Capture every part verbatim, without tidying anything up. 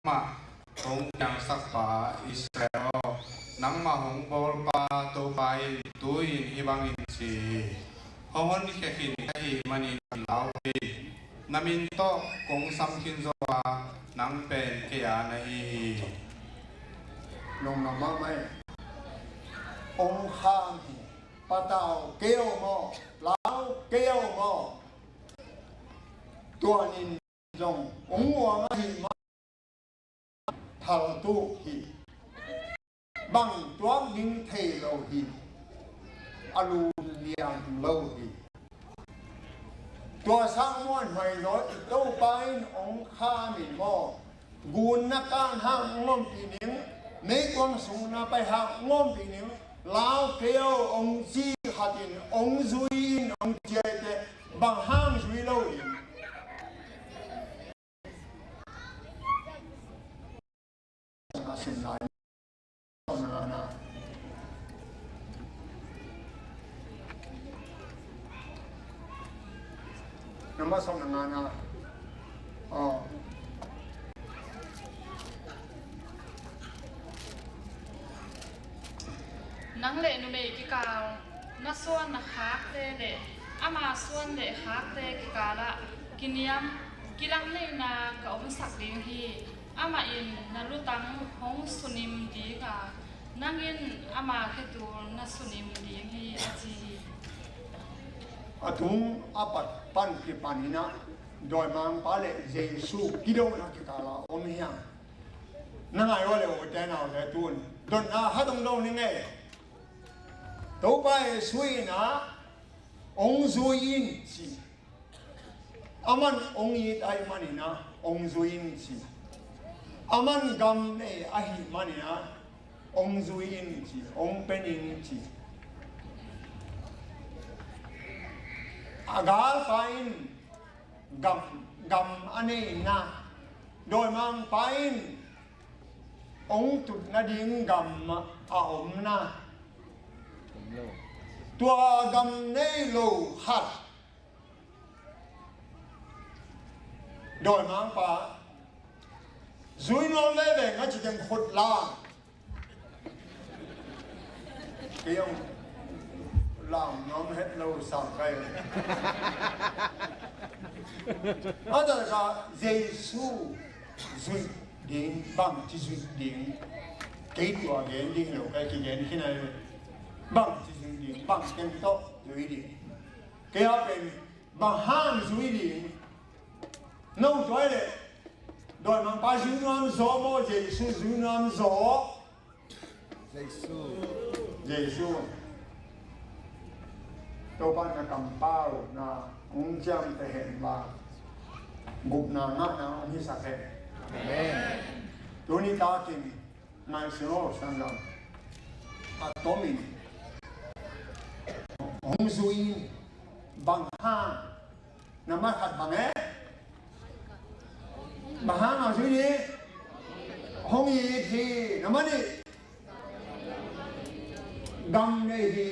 nangmah hong piangsakpa Israel aw, nangmah hong bawlpa Topa in tu-in hih bangin ci hi. Hong honkhia khin ka hih manin lau hi. Na min tawh kong sam khin zo a, nang pen kei a na hi hi. Lungdam mahmah hi. Hong kham hi. Patau kei o maw, lau kei o maw. Tua nin zong hong muang ahih manin thaltuk hi. Bang tuak ding thei lo hi. A lu liam lo hi. Tua sang muanhuai zaw i Topa in hong kham hi maw. Gunna kan hang hong ompih ning, meikuang sungna pai hang hong ompih ning, lau kei o hong ci khat in, hong zui in hong ci ahih teh, bang hang zui lo ding. Namba sawm na ngana. Oh. Nang le numei kikal, na suan na khakte le ama suan le khakte kikalah kiniam kilangneihna ka omsak ding hi. Amah in na lutang hong sunim ding a, nang in ama khetul na sunim ding hi, a ci hi. A tung a pat pan kipan in ah, dawimangpa le Jesu kidona kikal a om hi hang. Na ngai ua le u te nau te tun dotna hat hong do ning ei. Topa Jesu in ah hong zui in ci. Aman hong it ahih manin ah hong zui in ci. Aman gam nei ahih manin ah hong zui in ci, hong pe ning ci. A galpa in gam, gam a neihna, dawimangpa in hong tut nading gam a omna, tua gam nei lo khat dawimangpa zui nuam veve nga ci teng khut la. Kei hong lam nuam het lo sam kai. A taksa Jesu zuih ding, bang ci zuih ding. Kei tua gen ding lo, kei kigen khin a, bang ci zuih ding, bang teng tawh zuih ding. Kei a pen bang hang zui ding. No tuai le dawimangpa zui nuam zaw maw, Jesu zui nuam zaw? Jesu. Jesu. Topa na kampau na hong ciamteh hen ba, gupna ngahna hong hisak hen. Amen. Tuni takin ngaihsun aw sanggam, a tomin hong zui in. Bang hang? Nambat khat bang e? Bang hang a zui in? Hong it hi. Nambat nih, gam nei hi.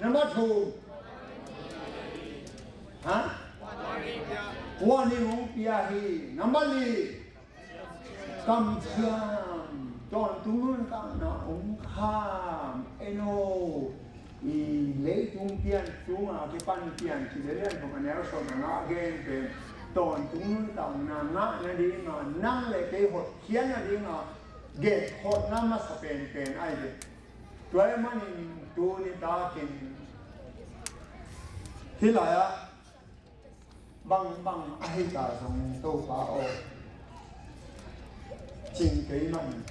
Nambat thum, ha? Warning hong pia hi. Nambat li, kamciam, tawntung nuntakna hong kham. En aw, i leitung pian, tunga kipan pian, ci le lian hong a neu sawm na ngah gen pen tawntung nuntakna ngah nadinga nang le kei hotkhiat nadinga gehkhotna masa penpen ahi ve. Tua ahih manin tuni takin hih lai-ah bangbang ahi ta zongin Topa aw, cing kei mah in.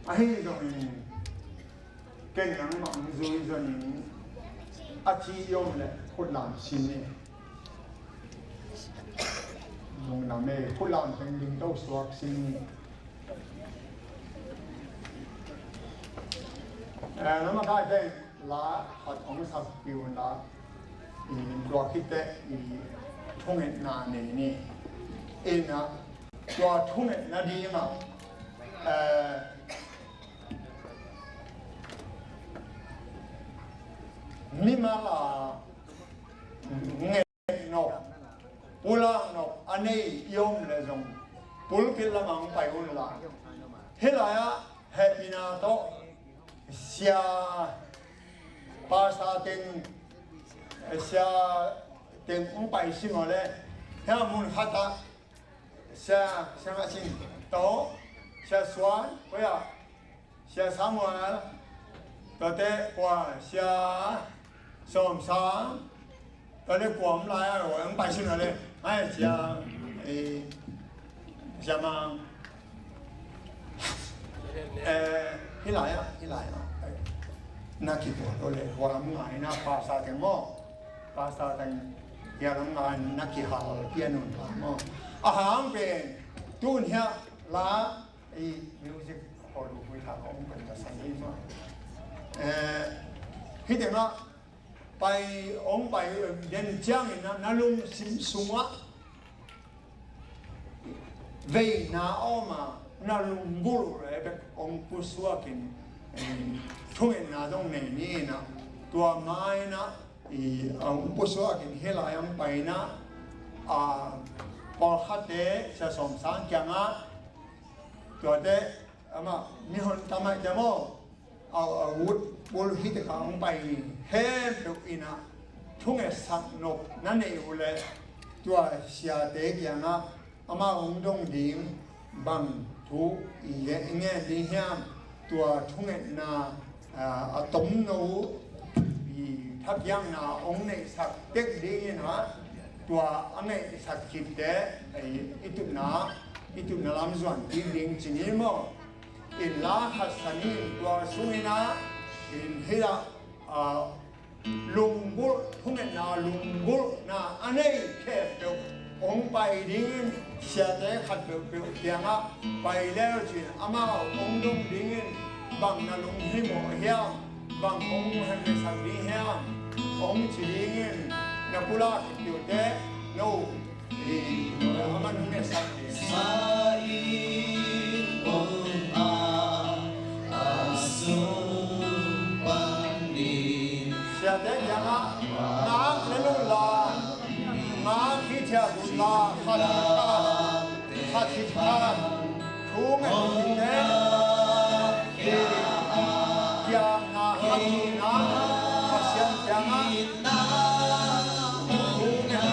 Ahi zongin ken nangmah hong zui zonin, a ci i om leh khutlam sin ni. Lungdam ei, khutlam teng ding to suak sin ni. Eh, na makaite la khat hong sak pih un la, tua khit teh thungetna nei ni. Ina tua thungetna dingah, eh, mimal a nget nok, pulak nok a nei i om leh zong, pulpit lamah hong pai un la. Hih lai-ah hehpihna tawh sia, pastor teng, sia teng hong pai sin uh leh, hih mun khatah sia, sia Ngah Cing tawh, sia Suan, koi ah, sia Samuel, tuate kua, sia Sawm Sang, tuate kua om lai a, hong pai sin uh leh, ai, sia, eh, sia Mang, eh, hih lai ah, hih lai ah, eh, na kituak lo leh, hua lam ngai na, pastor teng maw, pastor teng, hia lam ngai na kihal pian un maw. A hang pen, tun hiah la, i music hall uh hui thak a hong pai ta sa hi maw. Eh, hih tengah pai, hong pai den ciangin na, na lungsim sungah veina a om a, na lunggulh uh leh bek hong pusuakin, eh, thungetna zong nei ni in ah, tua ma in ah, i, hong pusuakin hih lai hong pai in ah, a, pawlkhatte, sia Sawm Sang kiangah, tuate, amah mihon tam ahih teh maw, a, a ut pul hih tekah hong pai khempeuh in ah, thungetsak nop na neih uh leh, tua siate kiangah amau hong dong ding, bang thu i ngen, i ngen ding hiam, tua thungetna, a, a tomno uh, i thapiakna hong neihsak tek ding in ah, tua a neihsak khit teh, i, i tutna, i tutna lam zuan kik ding ci ni maw. In la khat sa ni, tua sung in ah, in hih ah, a, lunggulh, thungetna lunggulhna a nei khempeuh hong pai dingin, siate khat peuhpeuh kiangah pai le uh cin, amau hong dong dingin, bang na lunghimawh hiam, bang hong hemmesak ding hiam, hong ci dingin, na pulak kituak teh, no, Sa in om a, a sung panin. Siate kiangah ngak lel un la, ngak hithiat un la, khat hi khat, khat hi khat. Thu ngen kik teh, kiamna, khat hihna, Pasian kiangah thu ngen, thu ngen,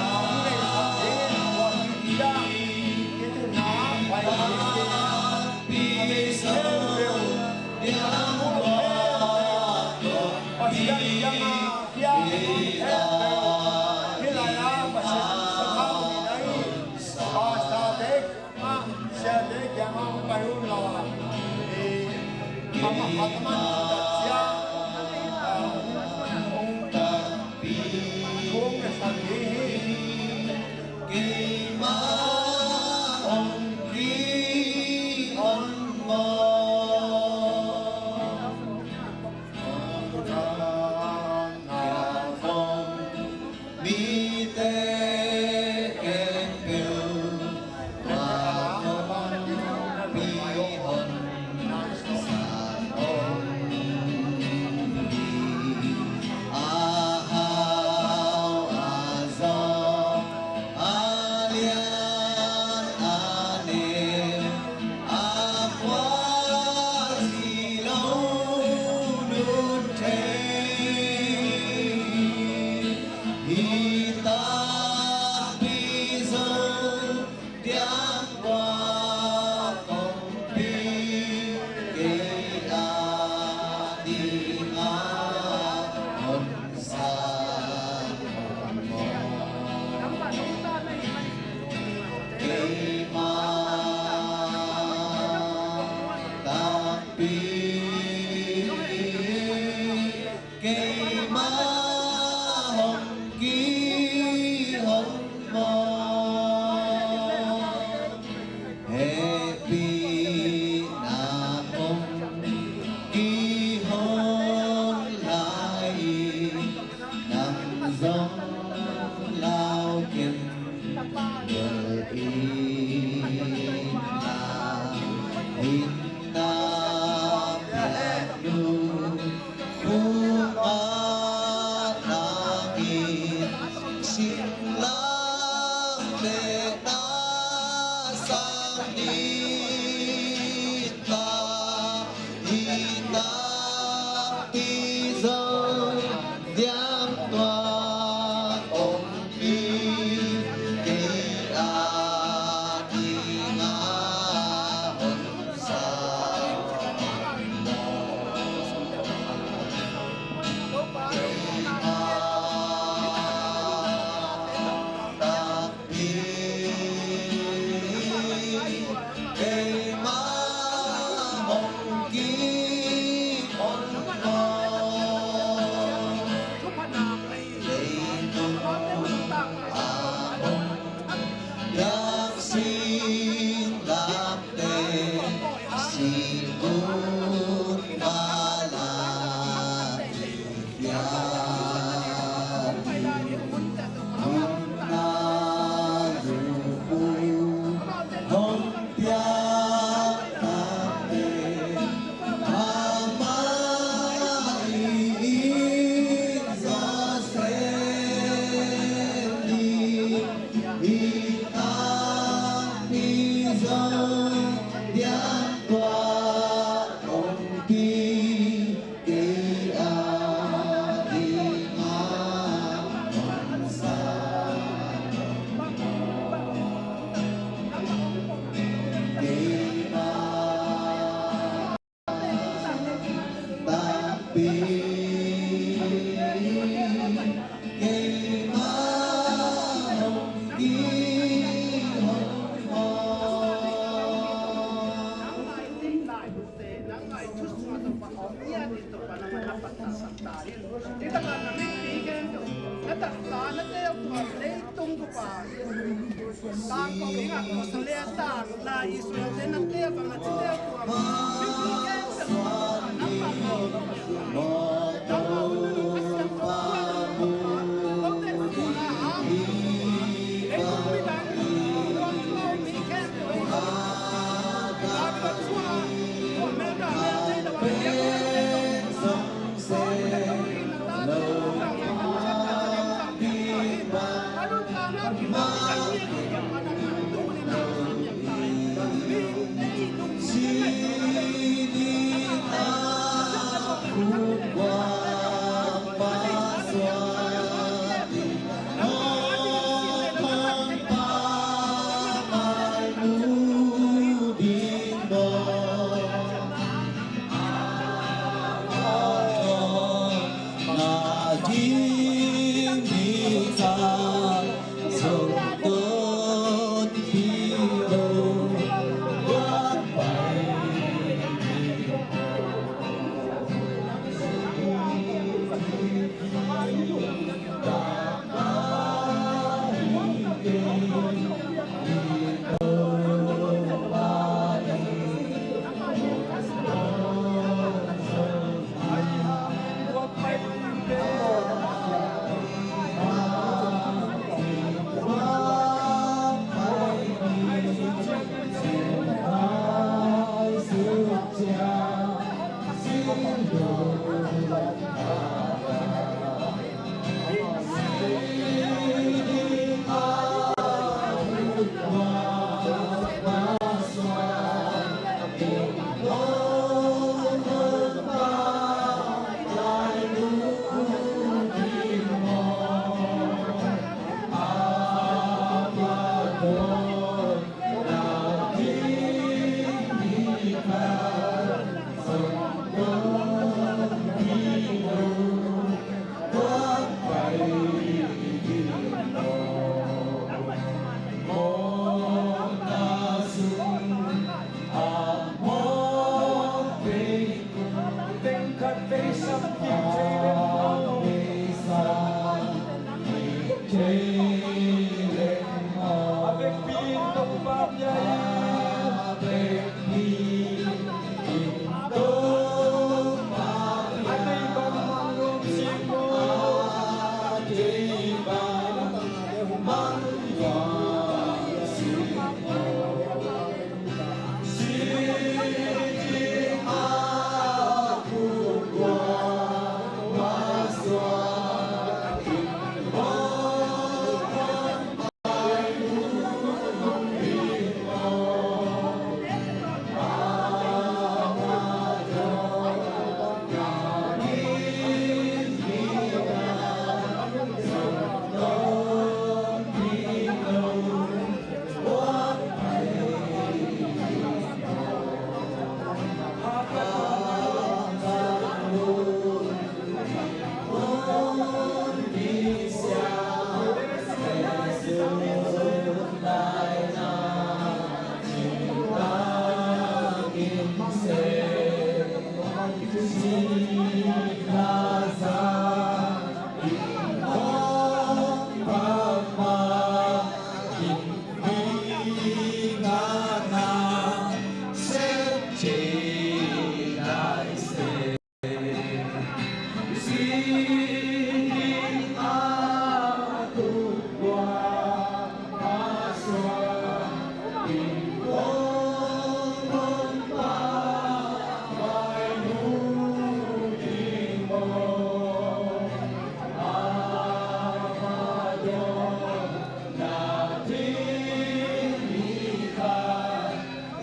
thu ngen, tua hi ciang i tutna pai ding, a vei khempeuh, a vei khempeuh, Pasian kiangah hiam khempeuh, hih lai-ah Pasian sathau nihna hi, pastor te ah, siate kiangah hong pai un la, eh, amah khat amah nih tat ciang, ah, hong, hong, hong na sak ding hi. Keimah hong kihon maw. Mite khempeuh tua kong kihonsak om hi. A hau a zawng, a lian a neu, a kua ci lo nun thei hi. Hi takpi Zo diang tua kongpi, kei a ding a hon sa hon maw. Keimah takpi keimah hong kihon maw. Hehpihna kong kihon lai, nang zong lau ken bel in la, in la.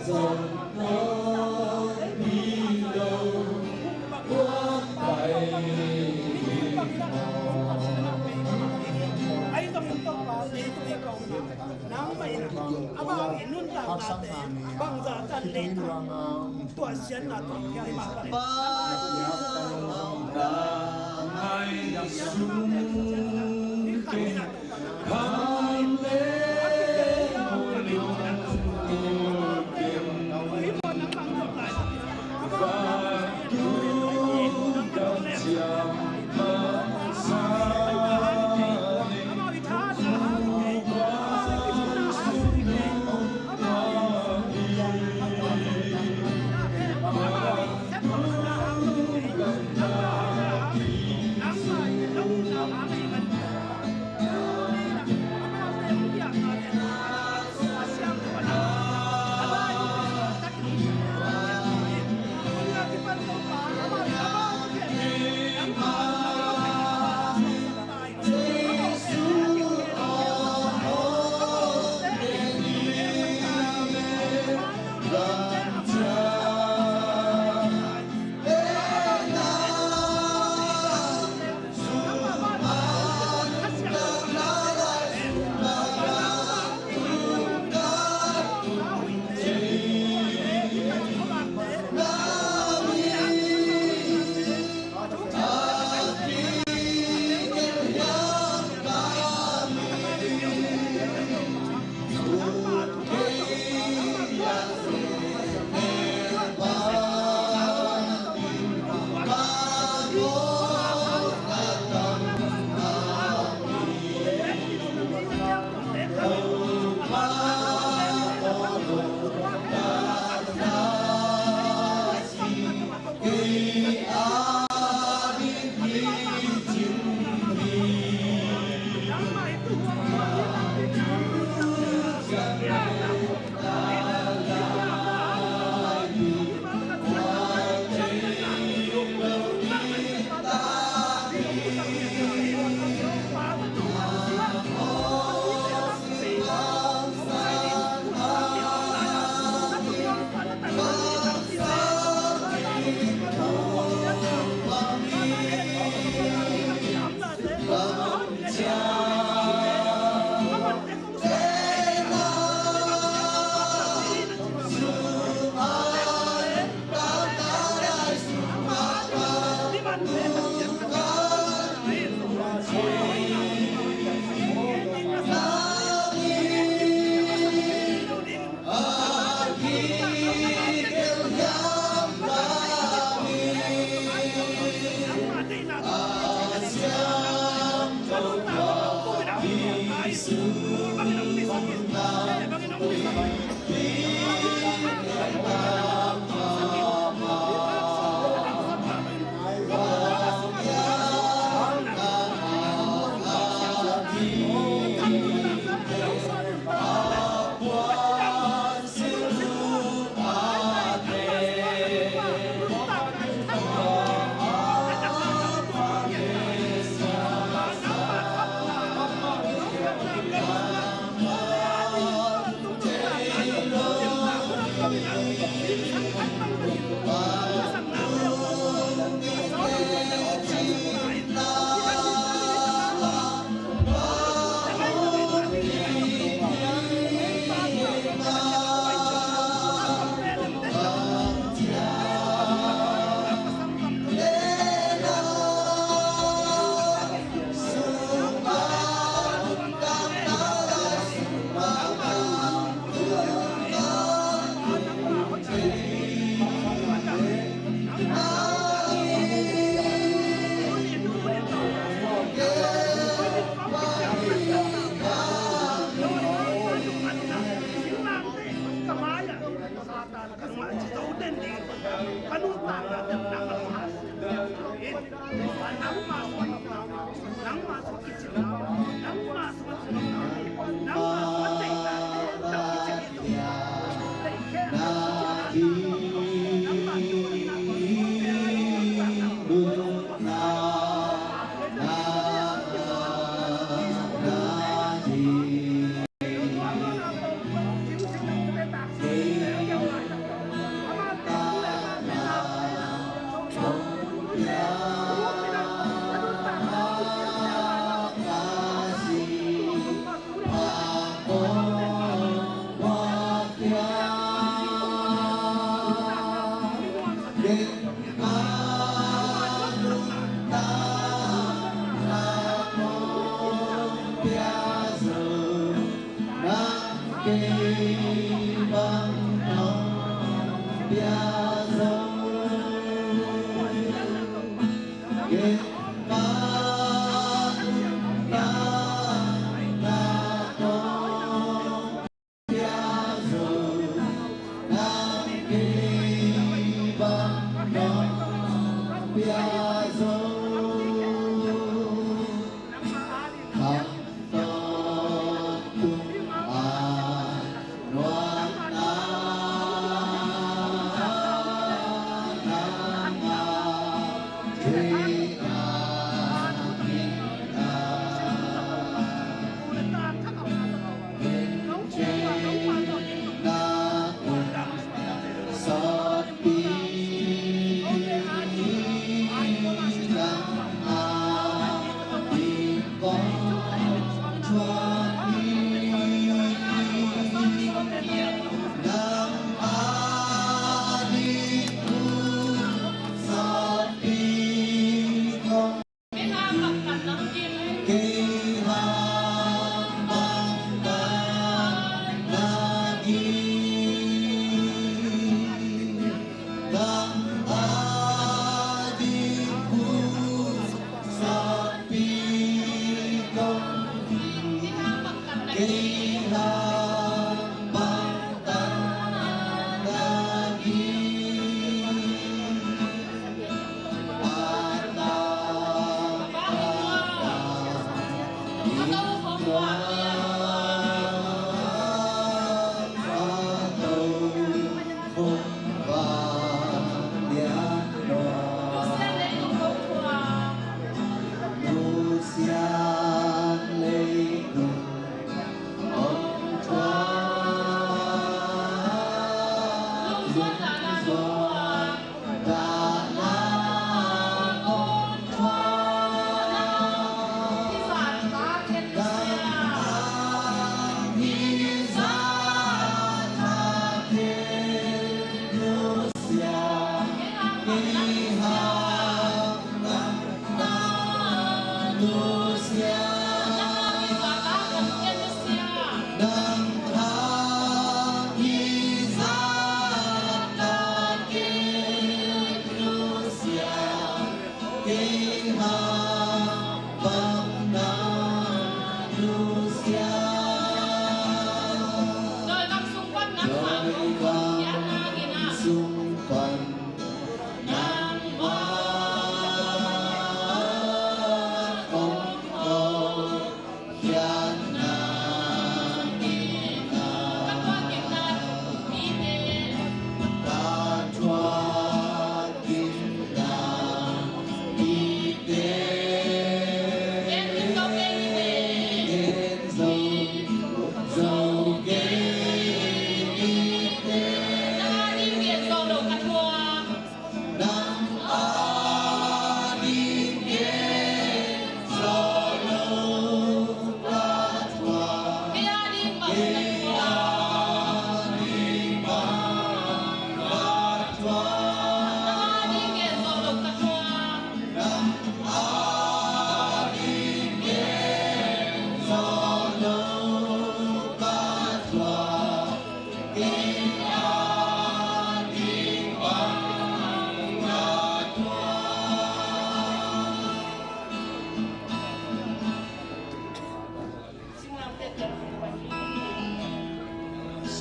Nangmah in a bang i nuntaknate bangzah tan leh tua siatna tawh phial mah.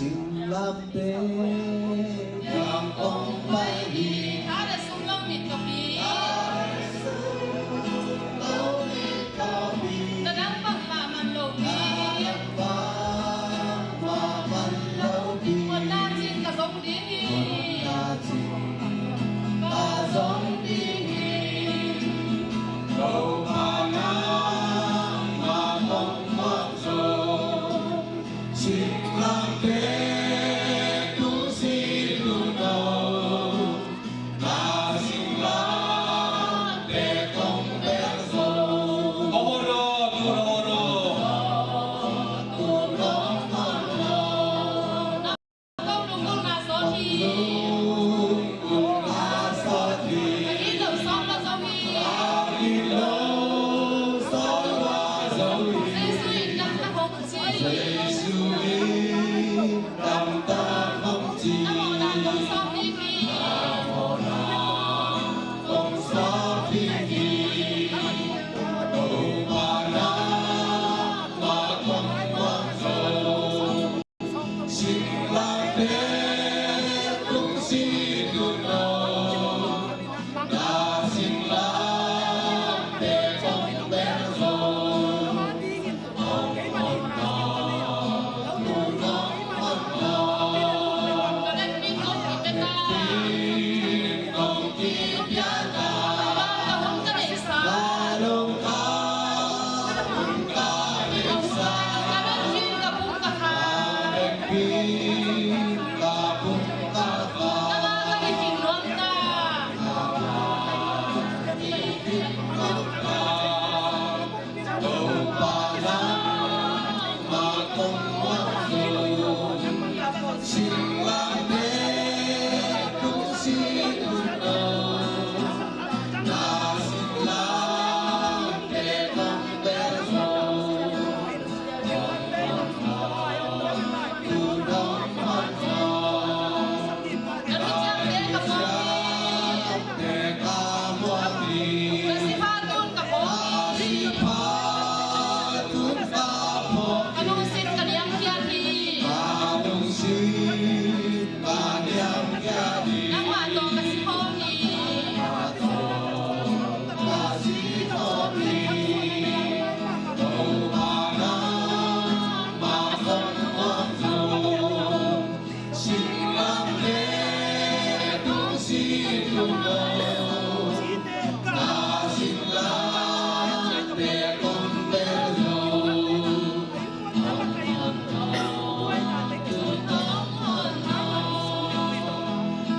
Singlamteh lam ong pai hi. Tha le sum lo mit ka pi. Tadang bangmah man lo pi. Huatna cin ka zong ding hi. Ka zong ding hi. Topa nangmah tawh mawk zo. Singlamteh tung si tung lo. Na singlamteh tong bek zo. Oro, oro, oro.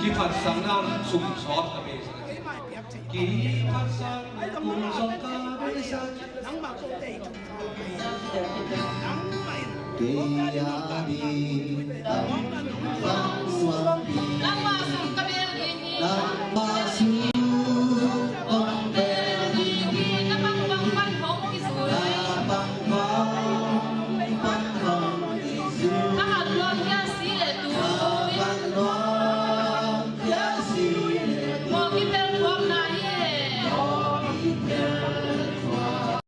Kiphatsakna sum sawt ka beisak. Kiphatsakna sum sawt ka beisak. Kei a ding tangval suangpi. Nangmah sum ka bel ding hi. Nangmah sum kong bel ding hi. Na pangpang pan hong kizui. Na pangpang pan hong kizui. Ka hat luang hia si le tu. Ka hat luang hia si le tu. Mawh kipel thuakna hi e. Mawh kipel thuak.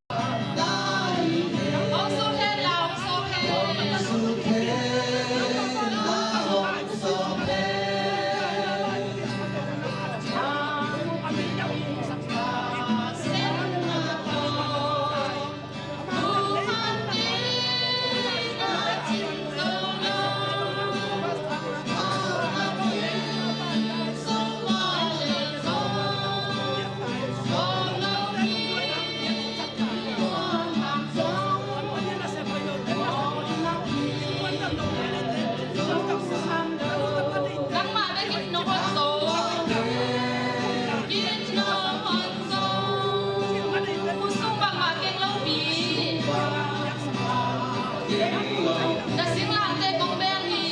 Nangmah bek in nong hon zo. Kin nong hon zo. Khut sung bangmah keng lo pi. Na singlamteh kong bel hi.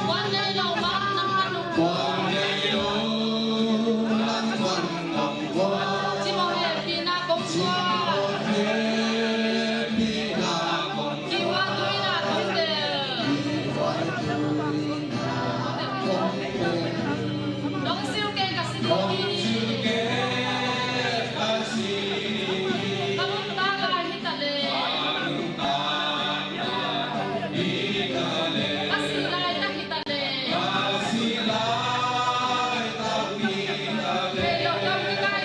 Puan nei lo bang nangmah nong puan. Cimawh hehpihna kong puan. Kihua tuina kong del. Nong silh kei ka si ding hi. Ka nuntak lai hi ta leh. Ka sih laitak hi ta leh. Ka sih laitak hi ta leh. Vei lo dam kikai.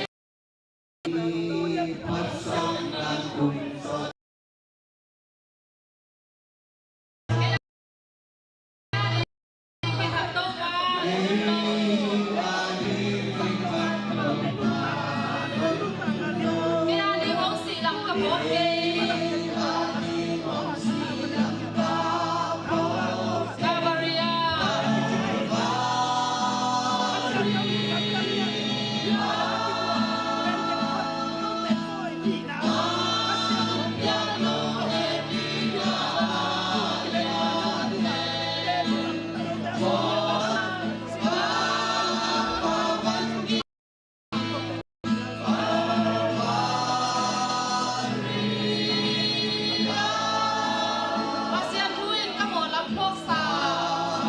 Pasian thu in ka mawhlam phawksa.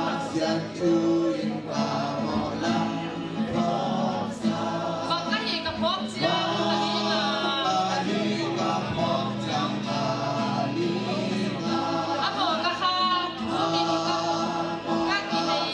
Pasian thu in ka mawhlam phawksa. Bang ka hi ka phawk ciang ka hi na. Bang ka hi ka phawk ciang ka hi na. A mawh ka kha thu in ka, ka kihei.